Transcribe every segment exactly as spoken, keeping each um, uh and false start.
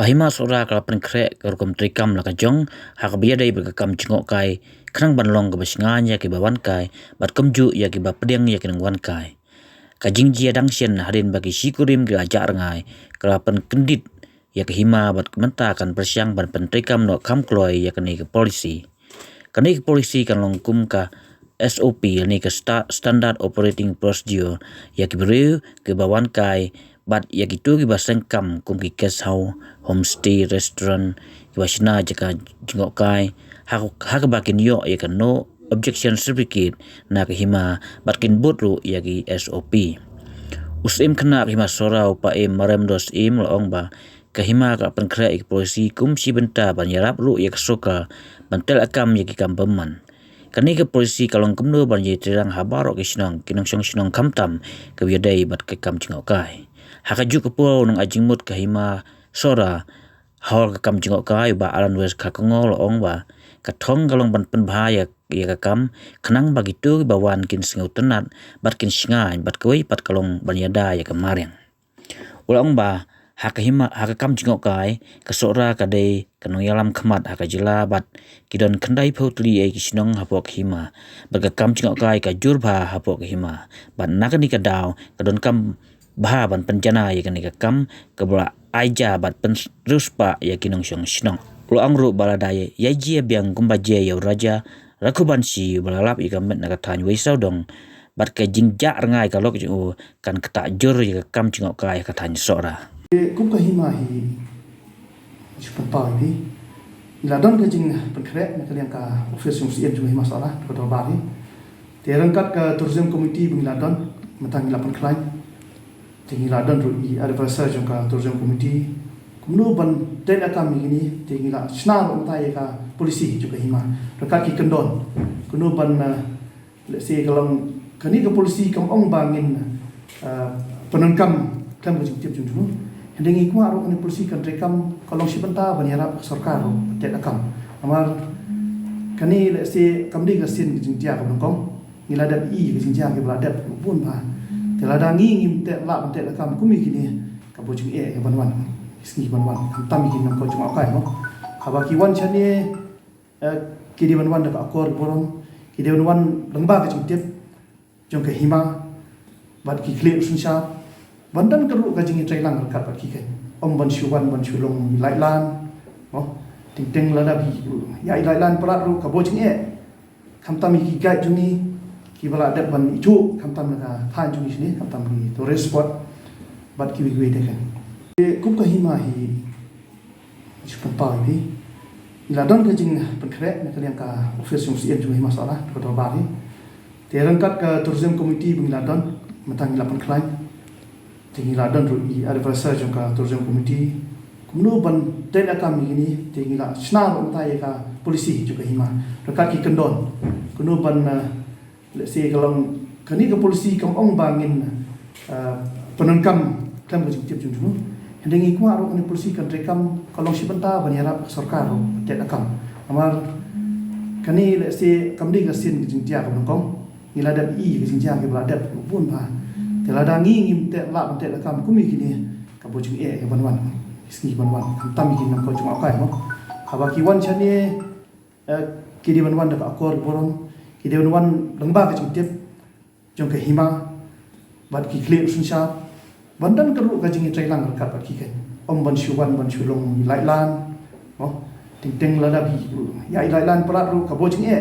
Ka hima Sohra ka la pynkhreh ka rukom treikam la ka jong ha kaba ïadei bad ka kam jngohkai, khnang ban long kaba shngaiñ ïa kiba wan kai bad kumjuh ïa kiba pdiang ïa ki nongwan kai. Ka jingjia dang shen hadien ba ki shi kurim ki la jah rngai, ka la pynkyndit ïa ka hima bad mynta kan pyrshang ban pyntreikam noh kham kloi ïa kane ka polisi. Kane ka polisi kan long kum ka S O P, lane ka sta-, Standard Operating Procedure, ïa ki briew kiba wan kai bad ïa kito kiba seng kam kum ki guest house, homestay, restaurant, kiba shna jaka jngohkai, ha, ha kaba kin ïoh ïa ka no objection certificate na ka hima bad kin bud ruh ïa ki S O P. U Syiem khynnah ka hima Sohra, u Paiem Maremdos Syiem, la ong ba ka hima ka pynkhreh ïa ka polisi kum shi bynta ban ïarap ruh ïa ka sorkar ban teh lakam ïa ki kam bymman. Kane ka polisi ka long kumno ban ïatreilang ha baroh ki shnong, ki nongshong shnong, khamtam kaba ïadei bad ka kam jngohkai. Ha kajuh ka por, u nongai jingmut ka hima Sohra halor ka kam jngohkai, u Bah Alan West Kharkongor, la ong ba ka thong ka long ban pynbha ïa, ïa ka kam, khnang ba kito kiba wan kin sngewtynnat bad kin shngaiñ bad kawei pat ka long ban ïada ïa ka mariang. U la ong ba ha ka hima, ha ka kam jngohkai, ka Sohra ka dei ka nongïalam khmat ha ka jylla bad ki don khyndaiphew tylli ïa ki shnong hapoh ka hima bad ka kam jngohkai ka jur bha hapoh ka hima. Bad na kane ka daw ka donkam bha ban pynjanai ïa kane ka kam kaba la ai ja bad pynriewspah ïa ki nongshong shnong. U la ong ruh ba lada ïai jia biang kumba jia ïa u Raja Rakhubanshi, uba la lap ïa ka met na ka thaiñ Weisawdong, bad ka jingjah rngai ka lok jong u kan ktah jur ïa ka kam jngohkai ha ka thaiñ Sohra. Kum ka hima hi, shu pynpaw ïa phi, ngi la don ka jingpynkhreh na ka liang ka ophis jong u Syiem jong ka hima Sohra, ka dorbar hi. Te ryngkat ka tourism committee ba ngi la don, mynta ngi la pynkhlaiñ. Te ngi la don ruh i advisor jong ka tourism committee, kumno ban teh lakam ïa kine. Te ngi la shna ruh mynta ïa ka polisi jong ka hima, ryngkat ki kyndon, kumno ban, eh, let's say, ka long, kane ka polisi kam ong ba ngin, eh, pyndonkam khlem ka jingtip jong jong u. Hynrei ngi kwah ruh kane ka polisi kan treikam ka long shi bynta ban ïarap ka sorkar ruh teh lakam. Namar kane, let's say, kam dei ka sien ka jingjia kaba nyngkong. Ngi la dep i ka jingjia kiba la dep bun bha. Te lada ngi ngim teh, lah ban teh lakam kum ïa kine, kaba jingeh ka ban wan, ki sngi ban wan, khamtam ïa ki nongkoit jngohkai mo. Haba ki wan shane, eh, ki dei ban wan da ka akor burom, ki dei ban wan lyngba ka jingtip jong ka hima bad ki khlieh synshar. Ban don ka ruh ka jingïatreilang ryngkat bad ki keiñ. Ym ban shu wan ban shu long laitlan mo. Teng teng lada ki ïa laitlan palat ruh kaba jingeh. Khamtam ïa ki guide jong ngi kiba la dep ban ithuh, khamtam na ka thaiñ jong ngi shane, khamtam ki tourist spot bad kiwei kiwei de keiñ. Kum ka hima hi, shu pynpaw ïa phi, ngi la don ka jingpynkhreh na ka liang ka ophis jong u Syiem jong ka hima Sohra, ka dorbar hi. Te ryngkat ka tourism committee ba ngi la don, mynta ngi la pynkhlaiñ. Te ngi la don ruh i advisor jong ka tourism committee, kumno ban teh lakam ïa kine. Te ngi la shna ruh mynta ïa ka polisi jong ka hima, ryngkat ki kyndon, kumno ban, eh, let's say, ka long, kane ka polisi kam ong ba ngin, eh, pyndonkam khlem ka jingtip jong jong u. Hynrei ngi kwah ruh kane ka polisi kan treikam ka long shi bynta ban ïarap ka sorkar ruh teh lakam. Namar kane, let's say, kam dei ka sien ka jingjia kaba nyngkong. Ngi la dep i ka jingjia kiba la dep bun bha. Te lada ngi ngim teh, lah ban teh lakam kum ïa kine, kaba jingeh ka ban wan, ki sngi ban wan, khamtam ïa ki nongkoit jngohkai mo. Haba ki wan shane, eh, ki dei ban wan da ka akor burom, ki dei ban wan lyngba ka jingtip jong ka hima bad ki khlieh synshar. Ban don ka ruh ka jingïatreilang ryngkat bad ki keiñ. Ym ban shu wan ban shu long laitlan mo. Teng teng lada ki ïa laitlan palat ruh kaba jingeh.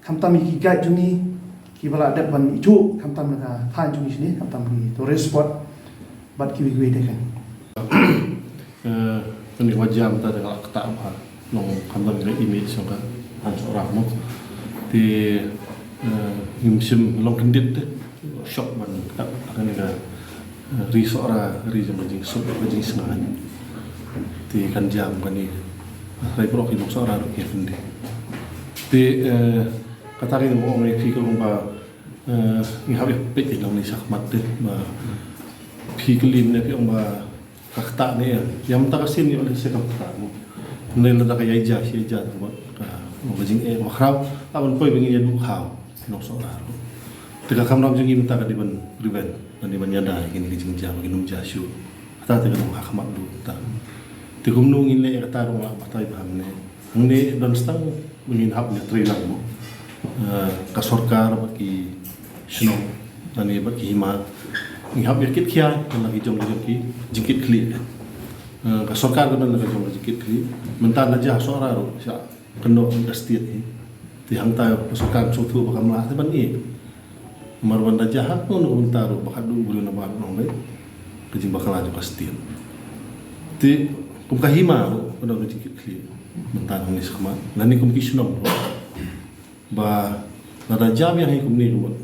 Khamtam ïa ki guide jong ngi kiba la dep ban ithuh, khamtam na ka thaiñ jong ngi shane, khamtam ki tourist spot bad kiwei kiwei de keiñ. Eh, kane ka jam ta da ka ktah bha, long khamtam ka image jong ka Hima Sohra mo. Te, eh, ngim shym long kyndit te, shock ban ktah kane ka, eh, ri Sohra, ri jong ka jingsuk, ka jingshngaiñ. Te kan jam kane, hynrei baroh ki nong Sohra ruh ki kyndit. Te, eh, kata ka jingong ïa phi ka long ba, eh, ngi hap ïa peit ïa kane shakhmat te, ba phi kylli ne phi ong ba ka ktah ne ïa, ïa mynta ka sien ïoh lehse ka ktah mo. Ne lada ka ïaid ja shi ïaid ja mo, ka, mo ka jingeh mo khraw, la ban poi ba ngin ïa duh khaw ki nong Sohra ruh. Te ka kamram jong ngi mynta ka dei ban prevent, ka dei ban ïada ïa kine ki jingjia ba kin ym ja shuh. Kata te ka long ha khmat duh mynta. Te kumno ngin leh ïa kata ruh nga batai ba hangne. Hangne don stang ba ngin hap ïa trei lang mo. Eh, ka sorkar bad ki shnong, lane bad ki hima. Ngin hap ïa kit khia, kan la ki jong ki jong ki, jingkit khlieh. Eh, ka sorkar ka don la ka jong ka jingkit khlieh. Mynta la jia Sohra ruh, sha kynnoh ka state hi. Te hangta ka sorkar sngewthuh ba kam lah te ban ïa. Namar ban da jia ha kano kano ka bynta ruh ba ka duh briew na bar nong bai. Ka jingbakla jong ka state. Te kum ka hima ruh ka don ka jingkit khlieh. Mynta nang ni shakmat. Lane kum ki shnong ruh. Ba lada jia biang hi kumne ka mut.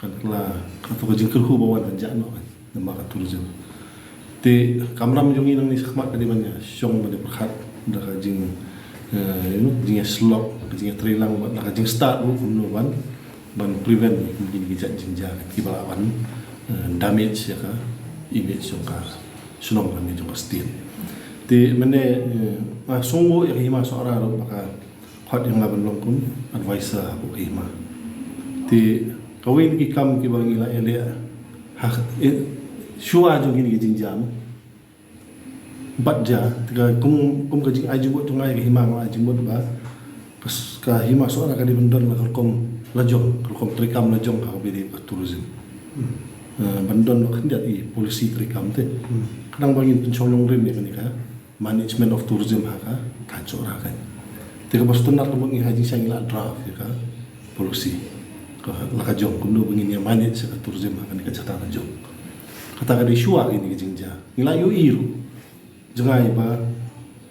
Kan kylla, kato ka jingkyrkhu ba wan kan jah noh kan, namar ka tourism. Te kamram jong ngi nangne shakhmat ka dei ban ïa shong ban ïa pyrkhat da ka jing, eh, you know, jingïasyllok, ka jingïatrei lang bad da ka jingstad ruh kumno ban, ban prevent ïa kine ki jait jingjia kiba lah ban, eh, damage ïa ka image jong ka shnong lane jong ka state. Te mynne, eh, nga sngewnguh ïa ka Hima Sohra ruh ba ka khot ïa nga ban long kum advisor hapoh ka hima. Te kawei na ki kam kiba ngi la ïaleh ha, eh, shuwa jong kine ki jingjia. Bad jia, te ka kum, kum ka jingai jingmut jong nga ïa ka hima, nga ai jingmut ba ka s-, ka Hima Sohra ka dei ban don la ka rukom lajong, ka rukom treikam lajong ha kaba ïadei bad ka tourism. Eh, ban don la khyndiat i policy treikam te. Khnang ba ngin pynshong nongrim ïa kane ka management of tourism ha ka thaiñ Sohra kan. Te kaba sngewtynnat ka mut ngi ha jingshisha ngi la draft ïa ka policy ka la ka jong kumno ba ngin ïa manage ïa ka tourism ha kane ka jaka la jong. Kata ka dei shuwa kine ki jingjia. Ngi la ïohi ruh. Jngai ba,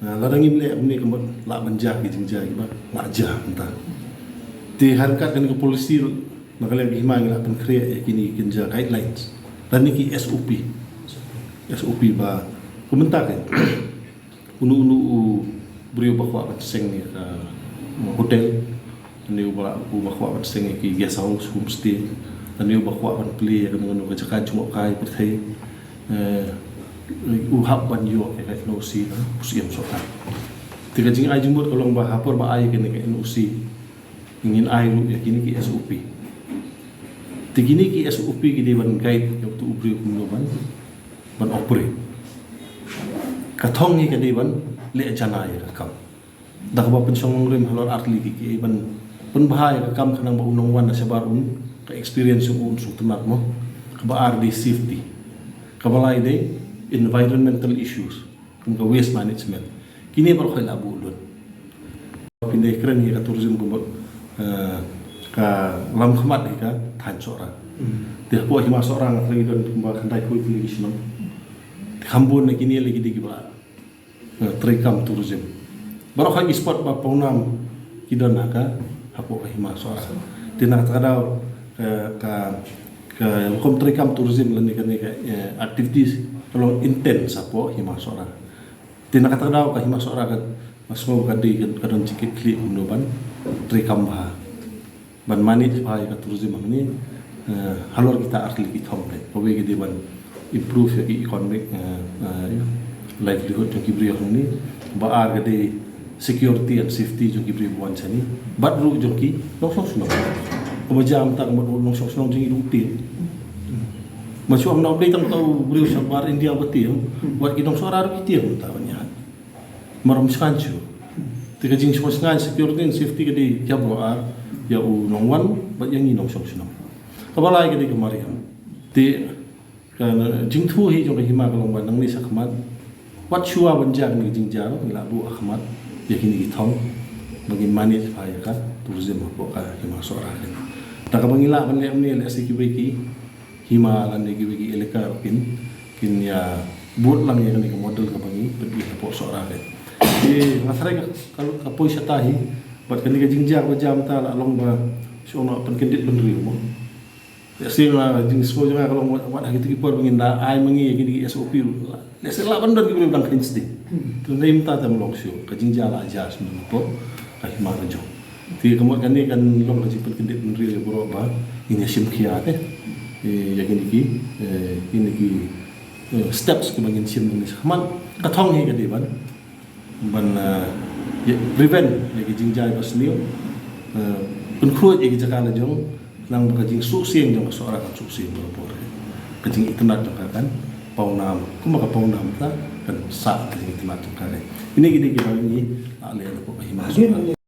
ah, lada ngim leh kumne ka mut lah ban jia ki jingjia kiba lah jia mynta. Te ha ryngkat kane ka policy ruh na ka liang ka hima ngi la pynkhreh ïa kine ki jingjia guidelines. Lane ki S O P. S O P ba, ka mynta kan, uno uno u briew ba kwah ban seng ïa ka, uh, hotel, lane uba, uba kwah ban seng ïa ki guest house, homestay, lane uba kwah ban plie ïa kano kano ka jaka jngohkai pyrthei, eh, u hap ban ïoh ïa ka N O C na u Syiem Sohra. Te ka jingai jingmut ka long ba ha por ba ai kane ka N O C, ngin ai ruh ïa kine ki S O P. Te kine ki S O P ki dei ban guide ïa uto u briew kumno ban, ban operate. Ka thong hi ka dei ban leh janai ïa ka kam. Da kaba pynshong nongrim halor ar tylli ki kiei ban pynbha ïa ka kam khnang ba u nongwan na shabar un, ka experience jong u un sngewtynnat mo. Kaba ar dei safety. Kaba lai dei environmental issues. Kum ka waste management. Kine baroh ka la buh lut. Pynïakren ïa ka tourism kumba, eh, ka lam khmat ïa ka thaiñ Sohra. Te hapoh Hima Sohra nga tharai don kumba khyndai phew tylli ki shnong. Te kham bun na kine la ki dei kiba, eh, treikam tourism. Baroh ka ki spot ba pawnam ki don ha ka hapoh ka Hima Sohra. Te na kata ka daw ka, ka, ka rukom treikam tourism lane kane ka, eh, activities ka long intense hapoh Hima Sohra. Te na kata ka daw ka Hima Sohra ka, nga sngew ka dei ka, ka don jingkitkhlieh kumno ban treikam bha. Ban manage bha ïa ka tourism hangne, eh, halor kita ar tylli ki thong te. Kawei ka dei ban improve ïa ki economic, eh, eh, livelihood jong ki briew hangne. Ba ar ka dei security and safety jong ki briew ba wan shane. Bad ruh jong ki nongshong shnong. Kumba jia mynta ka mut nongshong shnong jong ngi ruh tieng. Mynshwa ym dei tang uta u briew shabar India ba tieng, wat ki nong Sohra ruh ki tieng mynta ban ïaid. Mar ym shngaiñ shuh. Te ka jingshngaiñ security and safety ka dei ïa baroh ar, ïa u nongwan bad ïa ngi nongshong shnong. Kaba lai ka dei ka mariang. Te ka jingthoh hi jong ka hima ka long ba nangne shakhmat, wat shuwa ban jia kine ki jingjia ruh ngi lah buh ha khmat ïa kine ki thong ba ngin manage bha ïa ka tourism hapoh ka Hima Sohra kan. Da kaba ngi lah ban leh kumne, lehse kiwei ki hima lane kiwei ki elaka ruh kin, kin ïa bud lang ïa kane ka model kaba ngi pyni hapoh Sohra kan. Te nga tharai ka, ka, ka poi shata hi bad kane ka jingjia kaba jia mynta la long ba shu ong noh pynkyndit bynriew mo. Lehse nga jingsngew jong nga ka long wat, wat ha kito ki por ba ngin da ai ma ngi ïa kine ki S O P ruh. Lehse lah ban don ki briew dang khein sdie. Te dei mynta te ym long shuh, ka jingjia la jia shuh mynta hapoh ka hima ka jong. Te ka mut kane kan long ka jingpynkyndit bynriew ïa baroh ba ngin ïa shim khia te. Eh, ïa kine ki, eh, kine ki, eh, steps kiba ngin shim nangne shakhmat. Ka thong hi ka dei ban, ban, eh, ïa prevent ïa ki jingjia ba sniew. Eh, pynkhuid ïa ki jaka la jong, khnang ba ka jingsuhsieng jong ka Sohra kan suhsieng barabor. Ka jingitynnad jong ka kan pawnam, kumba ka pawnam ta kan sah ka jingïatynnad jong ka. Kine ki dei kiba ngi la leh na ka hima.